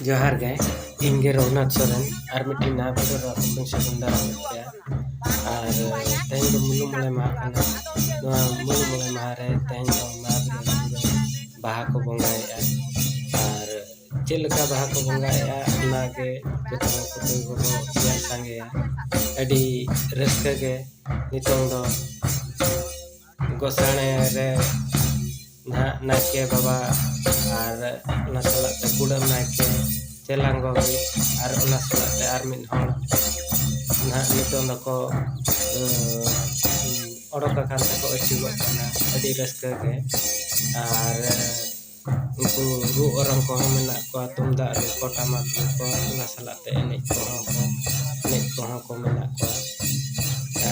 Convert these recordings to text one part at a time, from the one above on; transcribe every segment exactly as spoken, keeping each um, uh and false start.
ᱡᱚᱦᱟᱨ ᱜᱮ, ᱤᱧ ᱜᱮ ᱨᱚᱜᱷᱩᱱᱟᱛᱷ ᱥᱚᱨᱮᱱ, ᱟᱨ ᱢᱤᱫᱴᱤᱡ ᱱᱟᱣᱟ video ᱨᱮ ᱟᱯᱮ ᱠᱚᱧ ᱥᱟᱹᱜᱩᱱ ᱫᱟᱨᱟᱢᱮᱫ ᱯᱮᱭᱟ᱾ ᱟᱨ ᱛᱮᱦᱮᱧ ᱫᱚ ᱢᱩᱞᱩ ᱢᱚᱬᱮ ᱢᱟᱦᱟ ᱠᱟᱱᱟ᱾ ᱱᱚᱣᱟ ᱢᱩᱞᱩ ᱢᱚᱬᱮ ᱢᱟᱦᱟ ᱨᱮ ᱛᱮᱦᱮᱧ ᱫᱚ ᱢᱟᱦᱟ ᱵᱤᱨᱩ ᱟᱹᱛᱩ ᱨᱮ ᱵᱟᱦᱟ ᱠᱚ ᱵᱚᱸᱜᱟᱭᱮᱫᱼᱟ᱾ ᱟᱨ ᱪᱮᱫ ᱞᱮᱠᱟ ᱵᱟᱦᱟ ᱠᱚ ᱵᱚᱸᱜᱟᱭᱮᱫᱼᱟ, ᱚᱱᱟ ᱜᱮ ᱡᱚᱛᱚ ᱦᱚᱲ ᱠᱚ ᱛᱮᱜᱮ ᱵᱚᱱ ᱧᱮᱞ ᱥᱟᱸᱜᱮᱭᱟ᱾ ᱟᱹᱰᱤ ᱨᱟᱹᱥᱠᱟᱹ ᱜᱮ ᱱᱤᱛᱚᱝ ᱫᱚ ᱜᱚᱥᱟᱬᱮ ᱨᱮ ᱱᱟᱦᱟᱜ ᱱᱟᱭᱠᱮ ᱵᱟᱵᱟ ᱟᱨ ᱚᱱᱟ ᱥᱟᱞᱟᱜ ᱛᱮ ᱠᱩᱰᱟᱹᱢ ᱱᱟᱭᱠᱮ, ᱪᱮᱞᱟᱝ ᱜᱚᱜᱤ ᱟᱨ ᱚᱱᱟ ᱥᱟᱞᱟᱜ ᱛᱮ ᱟᱨ ᱢᱤᱫ ᱦᱚᱲ ᱱᱟᱦᱟᱜ ᱱᱤᱛᱚᱝ ᱫᱚᱠᱚ, ᱮᱸ, ᱚᱰᱚᱠ ᱟᱠᱟᱱ ᱛᱮᱠᱚ ᱟᱹᱪᱩᱨᱚᱜ ᱠᱟᱱᱟ᱾ ᱟᱹᱰᱤ ᱨᱟᱹᱥᱠᱟᱹ ᱜᱮ᱾ ᱟᱨ ᱩᱱᱠᱩ ᱨᱩ ᱚᱨᱚᱝ ᱠᱚᱦᱚᱸ ᱢᱮᱱᱟᱜ ᱠᱚᱣᱟ, ᱛᱩᱢᱫᱟᱜ ᱨᱩ ᱠᱚ, ᱴᱟᱢᱟᱠ ᱨᱩ ᱠᱚ, ᱚᱱᱟ ᱥᱟᱞᱟᱜ ᱛᱮ ᱮᱱᱮᱡ ᱠᱚᱦᱚᱸ ᱠᱚ, ᱮᱱᱮᱡ ᱠᱚᱦᱚᱸ ᱠᱚ ᱢᱮᱱᱟᱜ ᱠᱚᱣᱟ᱾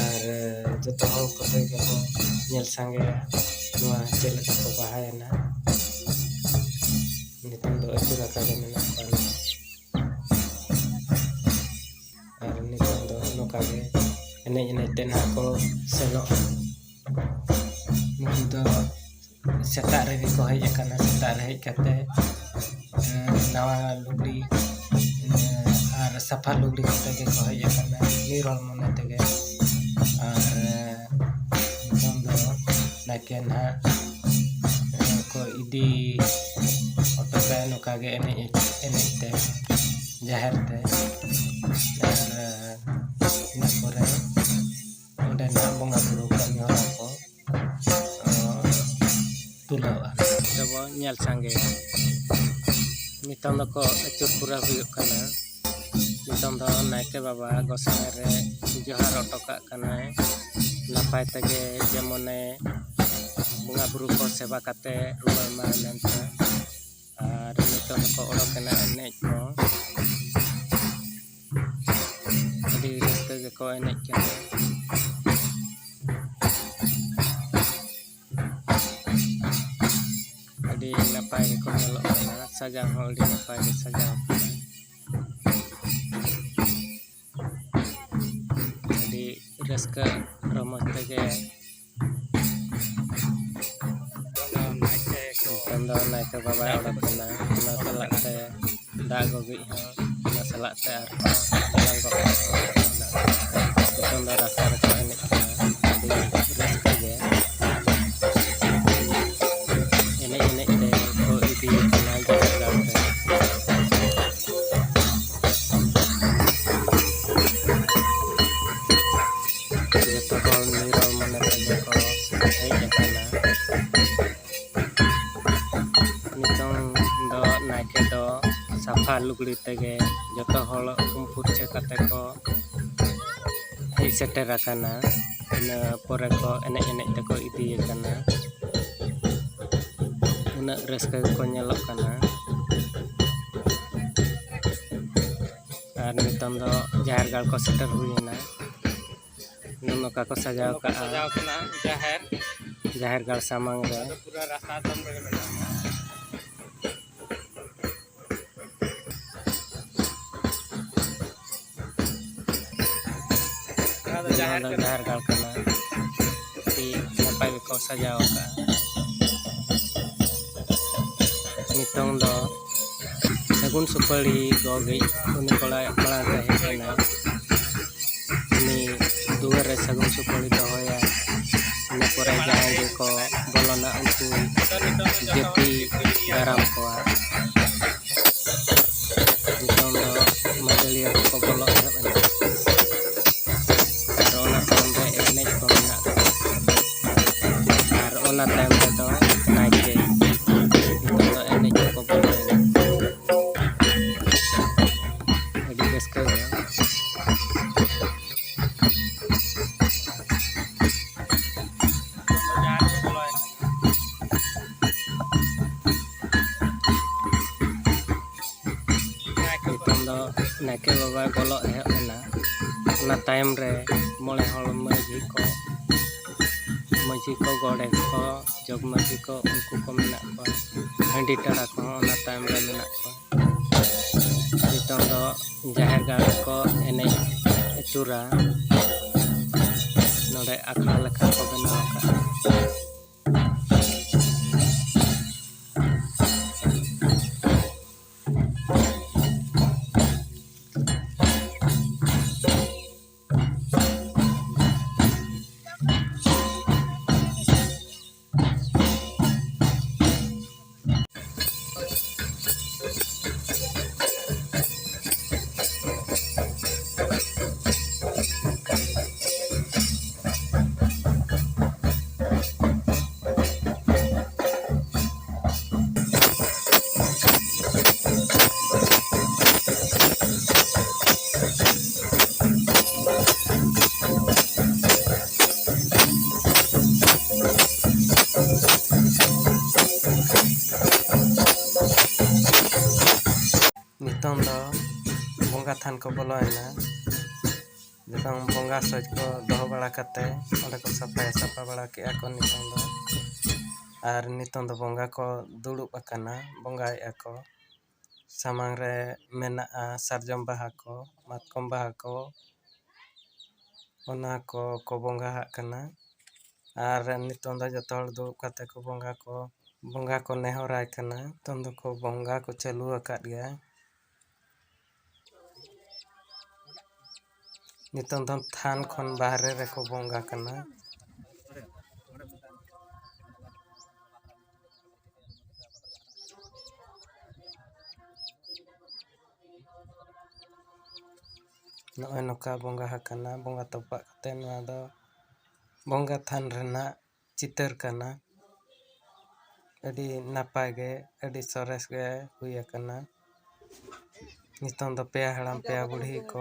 ᱟᱨ ᱡᱚᱛᱚ ᱦᱚᱲ ᱠᱚᱛᱮ ᱜᱮᱵᱚ ᱧᱮᱞ ᱥᱟᱸᱜᱮᱭᱟ ᱱᱚᱣᱟ ᱪᱮᱫ ᱞᱮᱠᱟ ᱠᱚ ᱵᱟᱦᱟᱭᱮᱱᱟ᱾ ᱱᱤᱛᱚᱝ ᱫᱚ ᱟᱹᱪᱩᱨ ᱟᱠᱟ ᱜᱮ ᱢᱮᱱᱟᱜ ᱠᱚᱣᱟ᱾ ᱟᱨ ᱱᱤᱛᱚᱝ ᱫᱚ ᱱᱚᱝᱠᱟ ᱜᱮ ᱮᱱᱮᱡ ᱮᱱᱮᱡ ᱛᱮ ᱱᱟᱦᱟᱜ ᱠᱚ ᱥᱮᱱᱚᱜᱼᱟ᱾ ᱱᱩᱠᱩ ᱫᱚ ᱥᱮᱛᱟᱜ ᱨᱮᱜᱮ ᱠᱚ ᱦᱮᱡ ᱟᱠᱟᱱᱟ᱾ ᱥᱮᱛᱟᱜ ᱨᱮ ᱦᱮᱡ ᱠᱟᱛᱮ, ᱮᱸ, ᱱᱟᱣᱟ ᱞᱩᱜᱽᱲᱤ, ᱮᱸ, ᱟᱨ ᱥᱟᱯᱷᱟ ᱞᱩᱜᱽᱲᱤ ᱠᱟᱛᱮ ᱜᱮᱠᱚ ᱦᱮᱡ ᱟᱠᱟᱱᱟ, ᱱᱤᱨᱚᱲ ᱢᱚᱱᱮ ᱛᱮᱜᱮ᱾ ᱟᱨ, ᱮᱸ, ᱱᱤᱛᱚᱝ ᱫᱚ ᱱᱟᱭᱠᱮ ᱱᱟᱦᱟᱜ, ᱮᱸ, ᱠᱚ ᱤᱫᱤ ᱦᱚᱴᱚ ᱠᱟᱭᱟ ᱱᱚᱝᱠᱟ ᱜᱮ ᱮᱱᱮᱡ, ᱮᱱᱮᱡ ᱛᱮ ᱡᱟᱦᱮᱨ ᱛᱮ᱾ ᱟᱨ, ᱮᱸ, ᱤᱱᱟᱹ ᱯᱚᱨᱮ ᱚᱸᱰᱮ ᱱᱟᱦᱟᱜ ᱵᱚᱸᱜᱟ ᱵᱩᱨᱩ ᱠᱟᱹᱢᱤ ᱦᱚᱨᱟ ᱠᱚ, ᱚ, ᱛᱩᱞᱟᱹᱣᱟ᱾ ᱛᱮᱵᱚ ᱧᱮᱞ ᱥᱟᱸᱜᱮᱭᱟ᱾ ᱱᱤᱛᱚᱝ ᱫᱚᱠᱚ ᱟᱹᱪᱩᱨ ᱯᱩᱨᱟᱹᱣ ᱦᱩᱭᱩᱜ ᱠᱟᱱᱟ᱾ ᱱᱤᱛᱚᱝ ᱫᱚ ᱱᱟᱭᱠᱮ ᱵᱟᱵᱟ ᱜᱚᱸᱥᱟᱲᱮ ᱨᱮ ᱡᱚᱦᱟᱨ ᱦᱚᱴᱚ ᱠᱟᱜ ᱠᱟᱱᱟᱭ, ᱱᱟᱯᱟᱭ ᱛᱮᱜᱮ ᱡᱮᱢᱚᱱᱮ ᱵᱚᱸᱜᱟ ᱵᱩᱨᱩ ᱠᱚ ᱥᱮᱵᱟ ᱠᱟᱛᱮ ᱨᱩᱣᱟᱹᱲ ᱢᱟᱭ ᱢᱮᱱᱛᱮ᱾ ᱟᱨ ᱱᱤᱛᱚᱝ ᱫᱚᱠᱚ ᱚᱰᱚᱠ ᱮᱱᱟ ᱮᱱᱮᱡ ᱠᱚ᱾ ᱟᱹᱰᱤ ᱨᱟᱹᱥᱠᱟᱹ ᱜᱮᱠᱚ ᱮᱱᱮᱡ ᱠᱟᱱᱟ᱾ ᱟᱹᱰᱤ ᱱᱟᱯᱟᱭ ᱜᱮᱠᱚ ᱧᱮᱞᱚᱜ ᱠᱟᱱᱟ, ᱥᱟᱡᱟᱣ ᱦᱚᱸ ᱟᱹᱰᱤ ᱱᱟᱯᱟᱭ ᱜᱮ ᱥᱟᱡᱟᱣ ᱠᱟᱱᱟ᱾ ᱟᱹᱰᱤ ᱨᱟᱹᱥᱠᱟᱹ ᱨᱚᱢᱚᱡᱽ ᱛᱮᱜᱮ ᱱᱤᱛᱚᱝ ᱫᱚ ᱱᱟᱭᱠᱮ ᱵᱟᱵᱟᱭ ᱚᱰᱚᱠ ᱮᱱᱟ, ᱚᱱᱟ ᱥᱟᱞᱟᱜ ᱛᱮ ᱫᱟᱜ ᱜᱚᱜᱤᱡ ᱦᱚᱸ ᱚᱱᱟ ᱥᱟᱞᱟᱜ ᱛᱮ ᱟᱨᱦᱚᱸ ᱛᱮᱞᱟᱝ ᱜᱚᱜ ᱠᱟᱜᱼᱟ᱾ ᱱᱤᱛᱚᱝ ᱫᱚ ᱨᱟᱥᱟ ᱨᱮᱠᱚ ᱮᱱᱮᱡ ᱠᱟᱱᱟ, ᱟᱹᱰᱤ ᱨᱟᱹᱥᱠᱟᱹ ᱜᱮ᱾ ᱮᱱᱮᱡ ᱮᱱᱮᱡ ᱛᱮ ᱠᱚ ᱤᱫᱤᱭᱮ ᱠᱟᱱᱟ ᱡᱟᱦᱮᱨ ᱜᱟᱲ ᱛᱮ᱾ ᱡᱚᱛᱚ ᱦᱚᱲ ᱱᱤᱨᱚᱲ ᱢᱚᱱᱮ ᱛᱮᱜᱮ ᱠᱚ ᱦᱮᱡ ᱟᱠᱟᱱᱟ᱾ ᱱᱤᱛᱚᱝ ᱫᱚ ᱱᱟᱭᱠᱮ ᱫᱚ ᱥᱟᱯᱷᱟ ᱞᱩᱜᱽᱲᱤ ᱛᱮᱜᱮ ᱡᱚᱛᱚ ᱦᱚᱲ ᱩᱢ ᱯᱷᱩᱨᱪᱟᱹ ᱠᱟᱛᱮ ᱠᱚ ᱦᱮᱡ ᱥᱮᱴᱮᱨ ᱟᱠᱟᱱᱟ᱾ ᱤᱱᱟᱹ ᱯᱚᱨᱮ ᱠᱚ ᱮᱱᱮᱡ ᱮᱱᱮᱡ ᱛᱮᱠᱚ ᱤᱫᱤᱭᱮ ᱠᱟᱱᱟ᱾ ᱩᱱᱟᱹᱜ ᱨᱟᱹᱥᱠᱟᱹ ᱜᱮᱠᱚ ᱧᱮᱞᱚᱜ ᱠᱟᱱᱟ᱾ ᱟᱨ ᱱᱤᱛᱚᱝ ᱫᱚ ᱡᱟᱦᱮᱨ ᱜᱟᱲ ᱠᱚ ᱥᱮᱴᱮᱨ ᱦᱩᱭᱮᱱᱟ᱾ ᱱᱚᱜᱼᱚ ᱱᱚᱝᱠᱟ ᱠᱚ ᱥᱟᱡᱟᱣ ᱱᱚᱝᱠᱟ ᱠᱟᱜᱼᱟ᱾ ᱥᱟᱡᱟᱣ ᱠᱟᱱᱟ ᱡᱟᱦᱮᱨ᱾ ᱡᱟᱦᱮᱨ ᱜᱟᱲ ᱥᱟᱢᱟᱝ ᱨᱮ᱾ ᱟᱫᱚ ᱯᱩᱨᱟᱹ ᱨᱟᱥᱛᱟ ᱛᱟᱭᱚᱢ ᱨᱮᱜᱮ ᱢᱮᱱᱟᱜᱼᱟ᱾ ᱚᱱᱟ ᱫᱚ ᱱᱚᱣᱟ ᱡᱟᱦᱮᱨ ᱫᱚ ᱠᱟᱱᱟ᱾ ᱡᱟᱦᱮᱨ ᱜᱟᱲ ᱠᱟᱱᱟ᱾ ᱟᱹᱰᱤ ᱱᱟᱯᱟᱭ ᱜᱮᱠᱚ ᱥᱟᱡᱟᱣ ᱟᱠᱟᱫᱼᱟ᱾ ᱱᱤᱛᱚᱝ ᱫᱚ ᱥᱟᱹᱜᱩᱱ ᱥᱩᱯᱟᱹᱲᱤ ᱜᱚᱜᱤᱡ ᱩᱱᱤ ᱠᱚᱲᱟ ᱢᱟᱲᱟᱝ ᱛᱮ ᱦᱮᱡ ᱮᱱᱟ᱾ ᱩᱱᱤ ᱫᱩᱣᱟᱹᱨ ᱨᱮ ᱥᱟᱹᱜᱩᱱ ᱥᱩᱯᱟᱹᱲᱤ ᱫᱚᱦᱚᱭᱟ᱾ ᱤᱱᱟᱹ ᱯᱚᱨᱮ ᱡᱟᱦᱟᱸᱭ ᱜᱮᱠᱚ ᱵᱚᱞᱚᱱᱟ ᱩᱱᱠᱩ ᱡᱟᱹᱛᱤ ᱫᱟᱨᱟᱢ ᱠᱚᱣᱟ᱾ ᱱᱤᱛᱚᱝ ᱫᱚ ᱢᱟᱹᱫᱟᱹᱲᱤᱭᱟᱹ ᱠᱚᱠᱚ ᱵᱚᱞᱚ ᱮᱦᱚᱵ ᱮᱱᱟ᱾ ᱟᱨ ᱚᱱᱟ ᱛᱟᱭᱚᱢ ᱨᱮ ᱮᱱᱮᱡ ᱠᱚ ᱢᱮᱱᱟᱜ ᱟᱠᱟᱫᱟ᱾ ᱟᱨ ᱚᱱᱟ ᱛᱟᱭᱚᱢ ᱨᱮᱫᱚ ᱱᱟᱭᱠᱮ᱾ ᱱᱤᱛᱚᱝ ᱫᱚ ᱮᱱᱮᱡ ᱠᱚᱠᱚ ᱵᱚᱞᱚᱭᱮᱱᱟ᱾ ᱟᱹᱰᱤ ᱨᱟᱹᱥᱠᱟᱹ ᱜᱮ᱾ ᱱᱤᱛᱚᱝ ᱫᱚ ᱱᱟᱭᱠᱮ ᱵᱟᱵᱟᱭ ᱵᱚᱞᱚ ᱮᱦᱚᱵ ᱮᱱᱟ᱾ ᱚᱱᱟ ᱛᱟᱭᱚᱢ ᱨᱮ ᱢᱚᱬᱮ ᱦᱚᱲ ᱢᱟᱹᱡᱷᱤ ᱠᱚ, ᱢᱟᱹᱡᱷᱤ ᱠᱚ, ᱜᱚᱰᱮᱛ ᱠᱚ, ᱡᱚᱜᱽ ᱢᱟᱹᱡᱷᱤ ᱠᱚ, ᱩᱱᱠᱩ ᱠᱚ ᱢᱮᱱᱟᱜ ᱠᱚᱣᱟ᱾ ᱦᱟᱺᱰᱤ ᱴᱟᱲᱟ ᱠᱚᱦᱚᱸ ᱚᱱᱟ ᱛᱟᱭᱚᱢ ᱨᱮ ᱢᱮᱱᱟᱜ ᱠᱚᱣᱟ᱾ ᱱᱤᱛᱚᱝ ᱫᱚ ᱡᱟᱦᱮᱨ ᱜᱟᱲ ᱨᱮᱠᱚ ᱮᱱᱮᱡ ᱟᱹᱪᱩᱨᱟ᱾ ᱱᱚᱰᱮ ᱟᱠᱷᱲᱟ ᱞᱮᱠᱟ ᱠᱚ ᱵᱮᱱᱟᱣ ᱟᱠᱟᱫᱼᱟ᱾ ᱱᱤᱛᱚᱝ ᱫᱚ ᱵᱚᱸᱜᱟ ᱛᱷᱟᱱ ᱠᱚ ᱵᱚᱞᱚᱭᱮᱱᱟ᱾ ᱱᱤᱛᱚᱝ ᱵᱚᱸᱜᱟ ᱥᱚᱡᱽ ᱠᱚ ᱫᱚᱦᱚ ᱵᱟᱲᱟ ᱠᱟᱛᱮ ᱚᱸᱰᱮ ᱠᱚ ᱥᱟᱯᱷᱟᱭᱟ, ᱥᱟᱯᱷᱟ ᱵᱟᱲᱟ ᱠᱮᱜᱼᱟ ᱠᱚ ᱱᱤᱛᱚᱝ ᱫᱚ᱾ ᱟᱨ ᱱᱤᱛᱚᱝ ᱫᱚ ᱵᱚᱸᱜᱟ ᱠᱚ ᱫᱩᱲᱩᱵ ᱟᱠᱟᱱᱟ, ᱵᱚᱸᱜᱟᱭᱮᱜᱼᱟ ᱠᱚ᱾ ᱥᱟᱢᱟᱝ ᱨᱮ ᱢᱮᱱᱟᱜᱼᱟ ᱥᱟᱨᱡᱚᱢ ᱵᱟᱦᱟ ᱠᱚ, ᱢᱟᱛᱠᱚᱢ ᱵᱟᱦᱟ ᱠᱚ, ᱚᱱᱟ ᱠᱚ ᱠᱚ ᱵᱚᱸᱜᱟ ᱟᱜ ᱠᱟᱱᱟ᱾ ᱟᱨ ᱱᱤᱛᱚᱝ ᱫᱚ ᱡᱚᱛᱚ ᱦᱚᱲ ᱫᱩᱲᱩᱵ ᱠᱟᱛᱮ ᱠᱚ ᱵᱚᱸᱜᱟ ᱠᱚ, ᱵᱚᱸᱜᱟ ᱠᱚ ᱱᱮᱦᱚᱨᱟᱭ ᱠᱟᱱᱟ᱾ ᱱᱤᱛᱚᱝ ᱫᱚᱠᱚ ᱵᱚᱸᱜᱟ ᱠᱚ ᱪᱟᱹᱞᱩ ᱟᱠᱟᱫ ᱜᱮᱭᱟ᱾ ᱱᱤᱛᱚᱝ ᱫᱚ ᱛᱷᱟᱱ ᱠᱷᱚᱱ ᱵᱟᱦᱨᱮ ᱨᱮᱠᱚ ᱵᱚᱸᱜᱟ ᱠᱟᱱᱟ᱾ ᱱᱚᱜᱼᱚᱭ ᱱᱚᱝᱠᱟ ᱵᱚᱸᱜᱟ ᱟᱠᱟᱱᱟ᱾ ᱵᱚᱸᱜᱟ ᱛᱚᱯᱟᱜ ᱠᱟᱛᱮ ᱱᱚᱣᱟ ᱫᱚ ᱵᱚᱸᱜᱟ ᱛᱷᱟᱱ ᱨᱮᱱᱟᱜ ᱪᱤᱛᱟᱹᱨ ᱠᱟᱱᱟ᱾ ᱟᱹᱰᱤ ᱱᱟᱯᱟᱭ ᱜᱮ, ᱟᱹᱰᱤ ᱥᱚᱨᱮᱥ ᱜᱮ ᱦᱩᱭ ᱟᱠᱟᱱᱟ᱾ ᱱᱤᱛᱚᱝ ᱫᱚ ᱯᱮᱭᱟ ᱦᱟᱲᱟᱢ ᱯᱮᱭᱟ ᱵᱩᱲᱦᱤ ᱠᱚ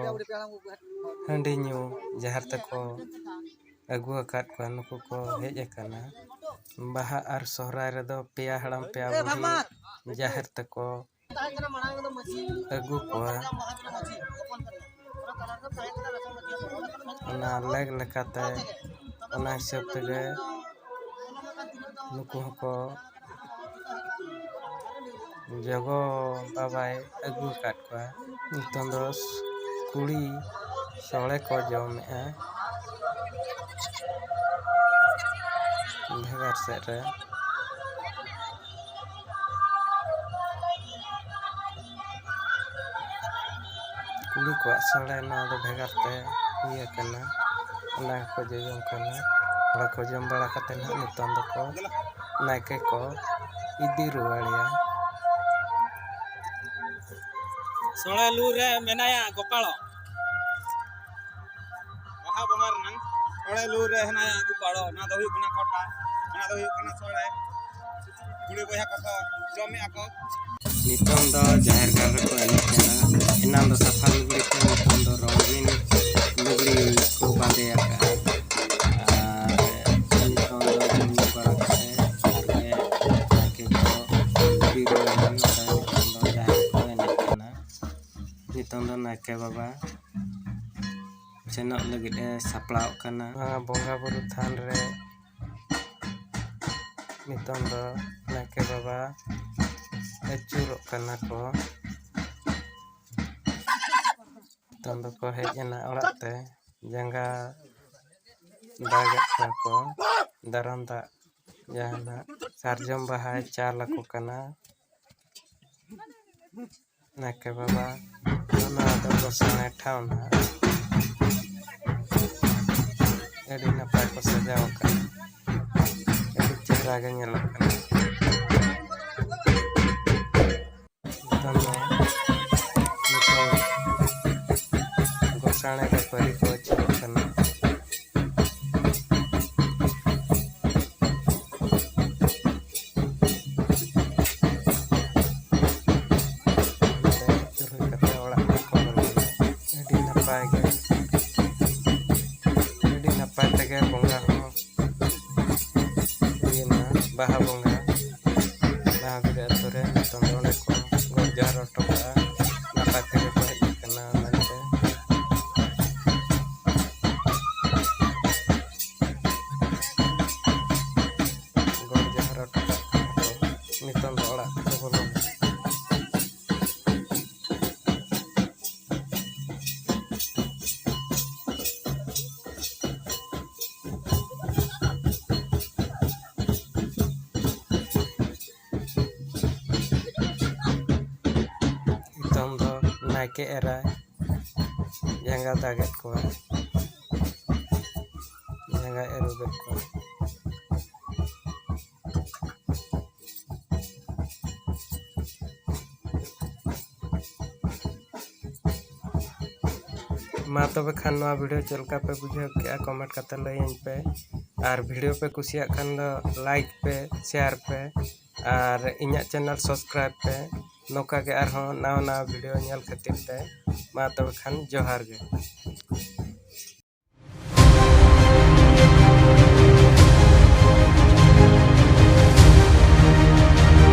ᱦᱟᱺᱰᱤ ᱧᱩ ᱡᱟᱦᱮᱨ ᱛᱮᱠᱚ ᱟᱹᱜᱩ ᱟᱠᱟᱫ ᱠᱚᱣᱟ᱾ ᱱᱩᱠᱩ ᱠᱚ ᱦᱮᱡ ᱟᱠᱟᱱᱟ᱾ ᱵᱟᱦᱟ ᱟᱨ ᱥᱚᱦᱨᱟᱭ ᱨᱮᱫᱚ ᱯᱮᱭᱟ ᱦᱟᱲᱟᱢ ᱯᱮᱭᱟ ᱵᱩᱲᱦᱤ ᱡᱟᱦᱮᱨ ᱛᱮᱠᱚ ᱟᱹᱜᱩ ᱠᱚᱣᱟ᱾ ᱚᱱᱟ ᱞᱮᱠ ᱞᱮᱠᱟᱛᱮ, ᱚᱱᱟ ᱦᱤᱥᱟᱹᱵ ᱛᱮᱜᱮ ᱱᱩᱠᱩ ᱦᱚᱸᱠᱚ ᱡᱚᱜᱚ ᱵᱟᱵᱟᱭ ᱟᱹᱜᱩ ᱟᱠᱟᱫ ᱠᱚᱣᱟ᱾ ᱱᱤᱛᱚᱝ ᱫᱚ ᱠᱩᱲᱤ ᱥᱚᱲᱮ ᱠᱚ ᱡᱚᱢᱮᱜᱼᱟ ᱵᱷᱮᱜᱟᱨ ᱥᱮᱫ ᱨᱮ᱾ ᱠᱩᱲᱤ ᱠᱚᱣᱟᱜ ᱥᱚᱲᱮ ᱱᱚᱣᱟ ᱫᱚ ᱵᱷᱮᱜᱟᱨ ᱛᱮ ᱦᱩᱭ ᱟᱠᱟᱱᱟ, ᱚᱱᱟ ᱜᱮᱠᱚ ᱡᱚᱡᱚᱢ ᱠᱟᱱᱟ᱾ ᱚᱱᱟ ᱠᱚ ᱡᱚᱢ ᱵᱟᱲᱟ ᱠᱟᱛᱮ ᱱᱟᱦᱟᱜ ᱱᱤᱛᱚᱝ ᱫᱚᱠᱚ ᱱᱟᱭᱠᱮ ᱠᱚ ᱤᱫᱤ ᱨᱩᱣᱟᱹᱲᱮᱭᱟ᱾ ᱥᱚᱲᱮ ᱞᱩ ᱨᱮ ᱢᱮᱱᱟᱭᱟ ᱜᱳᱯᱟᱲᱚ᱾ ᱵᱟᱦᱟ ᱵᱚᱸᱜᱟ ᱨᱮᱱᱟᱝ ᱥᱚᱲᱮ ᱞᱩ ᱨᱮ ᱦᱮᱱᱟᱭᱟ ᱜᱳᱯᱟᱲᱚ᱾ ᱚᱱᱟ ᱫᱚ ᱦᱩᱭᱩᱜ ᱠᱟᱱᱟ ᱠᱷᱚᱴᱟ, ᱚᱱᱟ ᱫᱚ ᱦᱩᱭᱩᱜ ᱠᱟᱱᱟ ᱥᱚᱲᱮ᱾ ᱠᱩᱲᱤ ᱵᱚᱭᱦᱟ ᱠᱚᱠᱚ ᱡᱚᱢᱮᱜᱼᱟ ᱠᱚ᱾ ᱱᱤᱛᱚᱝ ᱫᱚ ᱡᱟᱦᱮᱨ ᱜᱟᱲ ᱨᱮᱠᱚ ᱮᱱᱮᱡ ᱠᱟᱱᱟ᱾ ᱮᱱᱟᱝ ᱫᱚ ᱥᱟᱯᱷᱟ ᱞᱩᱜᱽᱲᱤ ᱠᱚ, ᱱᱤᱛᱚᱝ ᱫᱚ ᱨᱚᱝᱜᱤᱱ ᱞᱩᱜᱽᱲᱤ ᱠᱚ ᱵᱟᱸᱫᱮ ᱟᱠᱟᱫᱼᱟ᱾ ᱟᱨ ᱱᱤᱛᱚᱝ ᱫᱚ ᱡᱚᱢ ᱧᱩ ᱵᱟᱲᱟ ᱠᱟᱛᱮ ᱟᱨ ᱱᱟᱭᱠᱮ ᱠᱚ ᱤᱫᱤ ᱨᱩᱣᱟᱹᱲ ᱮᱱᱟ᱾ ᱱᱚᱰᱮ ᱱᱤᱛᱚᱝ ᱫᱚ ᱡᱟᱦᱮᱨ ᱨᱮᱠᱚ ᱮᱱᱮᱡ ᱠᱟᱱᱟ᱾ ᱱᱤᱛᱚᱝ ᱫᱚ ᱱᱟᱭᱠᱮ ᱵᱟᱵᱟ ᱥᱮᱱᱚᱜ ᱞᱟᱹᱜᱤᱫ ᱮ ᱥᱟᱯᱲᱟᱣᱚᱜ ᱠᱟᱱᱟ᱾ ᱱᱚᱣᱟ ᱵᱚᱸᱜᱟ ᱵᱩᱨᱩ ᱛᱷᱟᱱ ᱨᱮ ᱱᱤᱛᱚᱝ ᱫᱚ ᱱᱟᱭᱠᱮ ᱵᱟᱵᱟ ᱟᱹᱪᱩᱨᱚᱜ ᱠᱟᱱᱟ ᱠᱚ᱾ ᱱᱤᱛᱚᱝ ᱫᱚᱠᱚ ᱦᱮᱡ ᱮᱱᱟ ᱚᱲᱟᱜ ᱛᱮ᱾ ᱡᱟᱸᱜᱟ ᱫᱟᱜᱮᱫ ᱠᱚᱣᱟ ᱠᱚ, ᱫᱟᱨᱟᱢ ᱫᱟᱜ ᱡᱟᱦᱟᱱᱟᱜ ᱥᱟᱨᱡᱚᱢ ᱵᱟᱦᱟᱭ ᱪᱟᱞ ᱟᱠᱚ ᱠᱟᱱᱟ᱾ ᱱᱟᱭᱠᱮ ᱵᱟᱵᱟ, ᱱᱚᱣᱟ ᱫᱚ ᱜᱚᱥᱟᱬᱮ ᱴᱷᱟᱶ ᱱᱟᱦᱟᱜ᱾ ᱟᱹᱰᱤ ᱱᱟᱯᱟᱭ ᱠᱚ ᱥᱟᱡᱟᱣ ᱟᱠᱟᱫᱼᱟ, ᱟᱹᱰᱤ ᱪᱮᱦᱨᱟ ᱜᱮ ᱧᱮᱞᱚᱜ ᱠᱟᱱᱟ᱾ ᱱᱤᱛᱚᱝ ᱫᱚ ᱱᱤᱛᱚᱝ ᱜᱚᱥᱟᱬᱮ ᱵᱮᱯᱟᱨᱤ ᱠᱚ ᱟᱹᱪᱩᱨᱚᱜ ᱠᱟᱱᱟ᱾ ᱱᱚᱰᱮ ᱟᱹᱪᱩᱨ ᱦᱩᱭ ᱠᱟᱛᱮ ᱚᱲᱟᱜ ᱠᱚ ᱵᱚᱞᱚᱱᱟ᱾ ᱟᱹᱰᱤ ᱱᱟᱯᱟᱭ ᱜᱮ, ᱟᱹᱰᱤ ᱱᱟᱯᱟᱭ ᱛᱮᱜᱮ ᱵᱚᱸᱜᱟ ᱦᱚᱸ ᱦᱩᱭᱮᱱᱟ᱾ ᱵᱟᱦᱟ ᱵᱚᱸᱜᱟ ᱱᱟᱣᱟ ᱜᱤᱨᱟᱹ ᱟᱹᱛᱩ ᱨᱮ ᱱᱤᱛᱚᱝ ᱫᱚ ᱚᱸᱰᱮ ᱠᱚ ᱜᱚᱰ ᱡᱚᱦᱟᱨ ᱦᱚᱴᱚ ᱠᱟᱜᱼᱟ᱾ ᱱᱟᱯᱟᱭ ᱛᱮᱜᱮ ᱠᱚ ᱦᱮᱡ ᱟᱠᱟᱱᱟ ᱢᱮᱱᱛᱮ ᱜᱚᱰ ᱡᱚᱦᱟᱨ ᱦᱚᱴᱚ ᱠᱟᱜ ᱠᱟᱱᱟ ᱠᱚ᱾ ᱱᱤᱛᱚᱝ ᱫᱚ ᱚᱲᱟᱜ ᱛᱮᱠᱚ ᱵᱚᱞᱚᱱᱟ᱾ ᱱᱤᱛᱚᱝ ᱫᱚ ᱱᱟᱭᱠᱮ ᱮᱨᱟᱭ ᱡᱟᱸᱜᱟ ᱫᱟᱜᱮᱫ ᱠᱚᱣᱟ, ᱡᱟᱸᱜᱟ ᱟᱹᱨᱩᱵᱮᱫ ᱠᱚᱣᱟ᱾ ᱢᱟ ᱛᱚᱵᱮ ᱠᱷᱟᱱ ᱱᱚᱣᱟ video ᱪᱮᱫ ᱞᱮᱠᱟ ᱯᱮ ᱵᱩᱡᱷᱟᱹᱣ ᱠᱮᱜᱼᱟ, comment ᱠᱟᱛᱮ ᱞᱟᱹᱭᱟᱹᱧ ᱯᱮ᱾ ᱟᱨ video ᱯᱮ ᱠᱩᱥᱤᱭᱟᱜ ᱠᱷᱟᱱ ᱫᱚ like ᱯᱮ, share ᱯᱮ᱾ ᱟᱨ ᱤᱧᱟᱹᱜ channel subscribe ᱯᱮ᱾ ᱱᱚᱝᱠᱟ ᱜᱮ ᱟᱨᱦᱚᱸ ᱱᱟᱣᱟ ᱱᱟᱣᱟ video ᱧᱮᱞ ᱠᱷᱟᱹᱛᱤᱨ ᱛᱮ ᱢᱟ ᱛᱚᱵᱮ ᱠᱷᱟᱱ ᱡᱚᱦᱟᱨ ᱜᱮ᱾